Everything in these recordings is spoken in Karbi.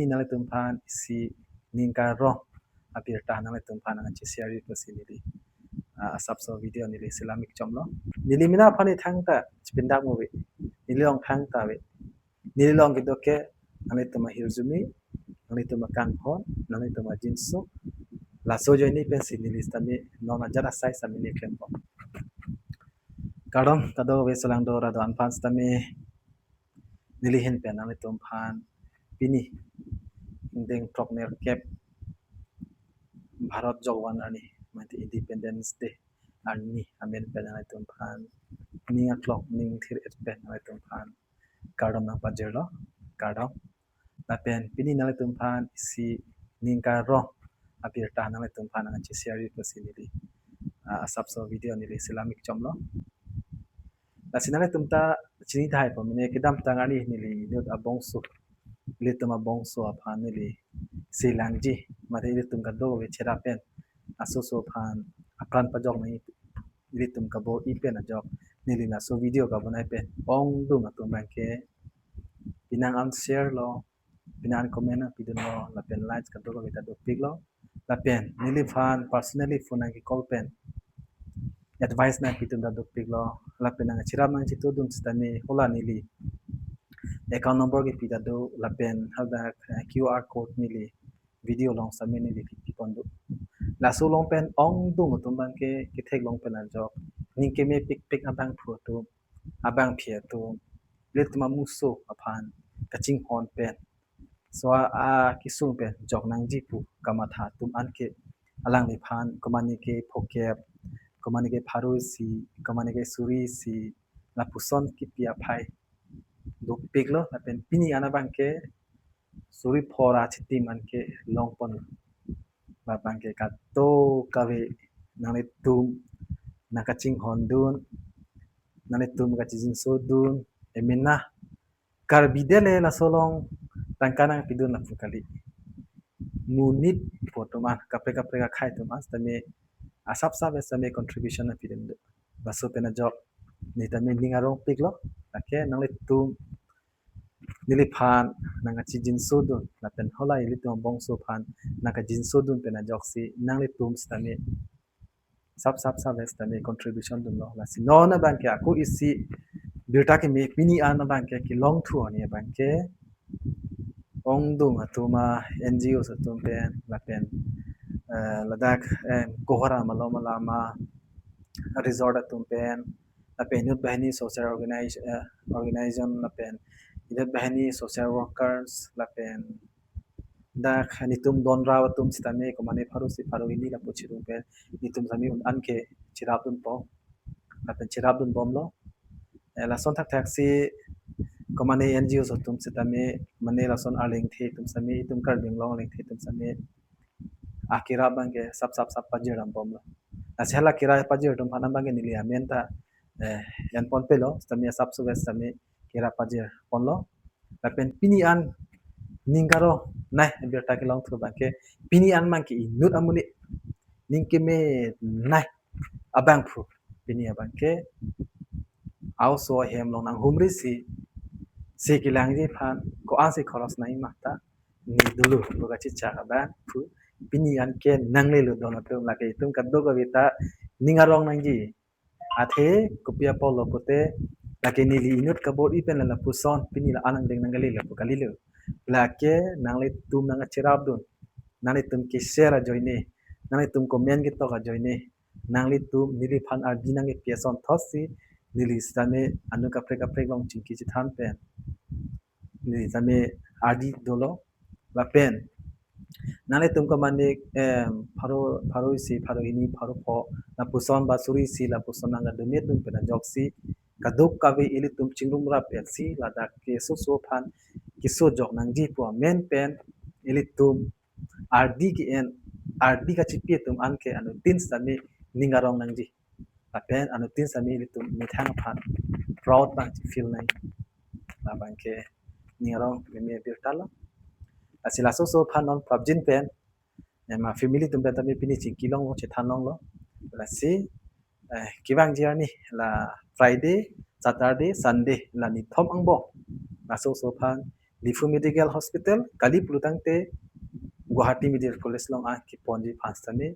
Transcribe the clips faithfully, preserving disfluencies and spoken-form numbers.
Nanglitum aphan isi ning karong abirta nanglitum aphan nangkacheshare pusi neli, ah, asapso video neli selam ik chomlo. Neli mena aphan ithang ta chipindak mo ave. Neli along thang ta ave. Neli along kedo ke nanglitum ahirjume, nanglitum akanghon, nanglitum ajinso. Laso ajoine pensi neli sitame non ajat asai sitame neli klembom. Kardom kadokave, solangdo radon aphan sitame neli ahin pen nanglitum aphan pini ingdeng throknerkep Bharat Jowan arni, mate Independence Day arni amen pen nanglitum aphan ning aklok ning thir-et pen nanglitum aphan kardom nangpajirlo, kardom. Lapen pini nanglitum aphan isi ning karong abirta nanglitum aphan nangkacheshare pusi neli, ah, asapso video neli selam ik chomlo. Lasi nanglitum ta chini tahai po, mane kedamtang arni neli inut abongso, ilitum abongso aphan neli selangji, mate ilitum kadokave cherap pen asoso aphan apran pajok nangji ilitum kabor-i pen ajok neli laso video kabonai pen ongdung atum abangke pini an share lo, pini an comment nangpidunlo, lapen likes kadokave ta dopiklo. Lapen neliphan personally phone nangke-call pen advice nangpidun ta dopiklo. Lapen nangcherap nangchetudun sitame hala neli account number kepi ta do, lapen hadak, eh, Q R code neli video along sitame neli kipipon do. Laso along pen ongdung atum abangke kethek along pen ajok ning kemepikpik abangphu atum, abangpi atum, ilitum amuso aphan kachinghon pen, so a, akesung pen jok nangji pu kamatha atum anke alangliphan komatne ke phokep, komatne ke pharo isi, komatne ke suri isi, lapuson kipi aphai dopiklo. Lapen pini an abangke suri phongo ra chitim anke longpon. Labangke kadokave nanglitum nangkachinghondun, nanglitum kachijinso dun, emena Karbi dele laso along tangka nangpidun lapu kali. Monit pu atum an, kaprek kaprek akhei atum an sitame asap sap sitame contribution nangpidun do. Laso pen ajok neli tame ning arong piklo, lake nanglitum neliphan nangkachijinso dun, lapen hala ilitum abongso aphan nangkajinso dun pen ajoksi nanglitum sitame sap sap sap sitame contribution dunlo. Lasi non abangke ako isi birta keme pini an abangke kelong thu ani abangke ongdung atum a N G Os atum pen, lapen, eh, ladak, eh, Kohora malom alama resort atum pen, lapen inut banghini social organize-, eh, organization, lapen inut banghini social workers, lapen dak nelitum don rao atum sitame komatne pharo isi pharo hini lapu chirung pen nelitum sitame un-an ke cherap dunpo, lapen cherap dunbomlo. Eh, lason thakthak si komatne N G Os atum sitame, mane lason arlengthe atum sitame, itum Karbi Anglong arlengthe atum sitame akerap abangke sap sap sap pajir dambomlo. Lasi hala kerap pajir atum aphan abangke neli amen ta, eh, enpon pelo, sitame asap suges sitame kerap pajir ponlo. Lapen pini an ning karongnei abirta kelong thu abangke pini an abangke inut amonit ning kemenei abangphu pini abangke a-oso ahem along nanghumri si, si kelangji aphan ko-an si khoros nangji ma ta, neli dolo pu kachechak abangphu pini anke nanglelo don atum, lake itum kadokave ta ning arong nangji. Athe kopi apotlo pute, lake neli inut kabor-i pen la lapuson pini la-an angdeng nangkali lapu kalilo. Lake nanglitum nangkacherap dun, nanglitum ke-share ajoine, nanglitum comment ketok ajoine, nanglitum neliphan ardi nangkepi asonthot si neli sitame anut kaprek kaprek along chingki chethan pen neli sitame ardi dolo. Lapen nanglitum komatne, em, pharo, pharo isi, pharo hini, pharo pho lapuson ba suri isi lapuson nangkadonate dun pen ajoksi kadokave ilitum chingrum rap-et si ladak keso so aphan keso jok nangji pu amen pen ilitum ardi ke-en, ardi kachipi atum anke anuttin sitame ning arong nangji. Lapen anuttin sitame ilitum methang aphan proud abang feel nang. Labangke ning arong keme birta lo. Lasi laso so aphan non prapjin pen, ema family atum pen tame pini chingki longlo, chethan longlo. Lasi, eh, kevangji arni la Friday, Saturday, Sunday la nithom angbong. Laso so aphan Diphu Medical Hospital, kali pulotangte Guwahati Medical College along an keponji aphan sitame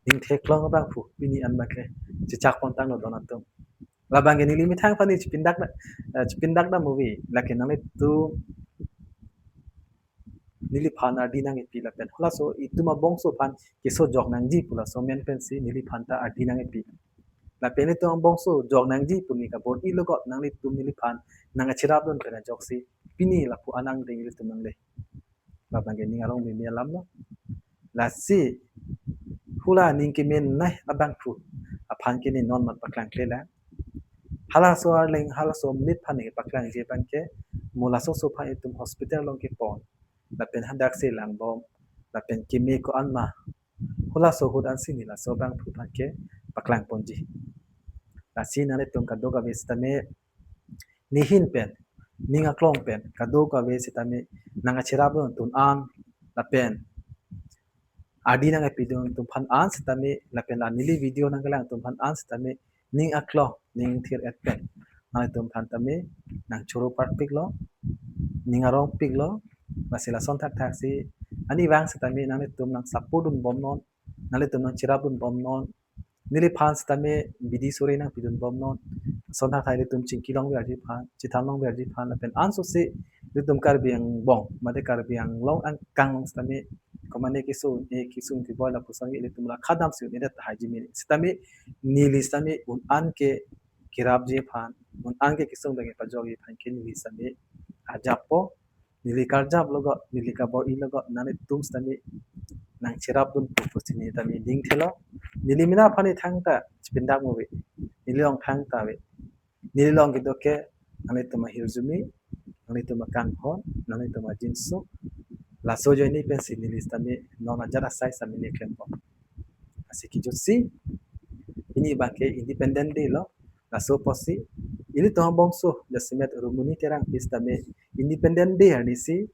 ning theklong abangphu pini an abangke chechak pon tanglo don atum. Labangke neli methang aphan ni chepindak na, eh, chepindak na movie, lake nanglitum neliphan ardi nang-epi lapen halaso itum abongso aphan keso jok nangji pu laso amen pensi neliphan ta ardi nang-epi. Lapen itum abongso jok nangji pu ning kabor-i logot nanglitum neliphan nang kacherapdun pen ajoksi pini lapu anang ding ilitum nangle. Labangke ning arong mimi alamlo. Lasi hula ning kemenei abangphu aphan ke ne non mat paklangklelang. Halaso arleng halaso minute aphan ne paklangji abangke mo laso so aphan itum hospital along kepon, lapen hadak si langbom, lapen keme ko-an ma, halaso ahut ansi ne laso abangphu aphan ke paklang ponji. Lasi nanglitum kadokave sitame nehin pen, ning aklong pen kadokave sitame nang kacherapdun atum an lapen ardi nang-epidun atum aphan an sitame lapen la neli video nangkelang atum aphan an sitame ning aklong ning thir-et pen nanglitum aphan tame nang choro parpiklo, ning arong piklo. Lasi lason thakthaksi ani vang sitame nanglitum nang support dunbomnon, nanglitum nang cherapdunbomnon. Neliphan sitame bidi sore nangpidunbomnon. Lason thakthak ilitum chingki longverji aphan, chethan longverji aphan lapen ansose ilitum Karbi angbong mate Karbi Anglong angkang along sitame komane keso un-e kesung keboi lapuson ke ilitum la khadam si un-edet tahai ji mene. Sitame neli sitame un-an ke kerapji aphan, un-an ke kesung abang kepajokji aphan ke neli sitame arjappo. Neli karjap logot, neli kabor-i logot nanglitum sitame nang cherapdun pu pusi ne tame ning thelo. Neli mena aphan ne thangta chepindak movie, neli along thangta ave. Neli along kedo ke nanglitum ahirjume, nanglitum akangphon, nanglitum ajinso. Laso ajoine pensi neli sitame non ajat asai sitame ne klembom. Lasi kejutsi pini abangke Independent Day lo. Laso apotsi ilitum abongso jasemet Rumuni Terangpi sitame Independent Day arnisi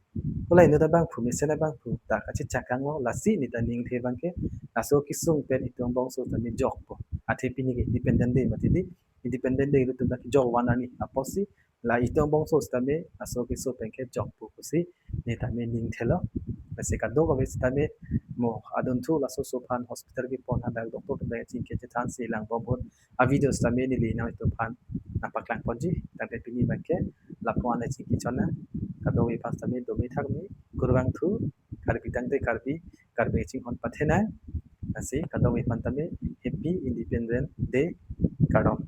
hula inut abangphu mesen abangphu ta kachechak kanglo. Lasi ne ta ningthe abangke laso kesung pen itum abongso sitame jokpo. Athe pini ke Independent Day mati di, Independent Day ilitum ta kejok van arni apotsi la itum abongso sitame laso keso pen ke jokpo pusi ne tame ning thelo. Lasi kadokave sitame mo adunthu laso so aphan hospital kepon hadak doctor atum abang chingki chethan si langbom ahut avideo sitame neli nanglitum aphan nang paklang ponji. Tangte pini abangke lapu-an le chingki chonnang. Kadokave aphan sitame dome thakme, kurvangthu. Karbi tangte Karbi, Karbi chinghon pathenang. Lasi kadokave aphan tame Happy Independent Day, kardom.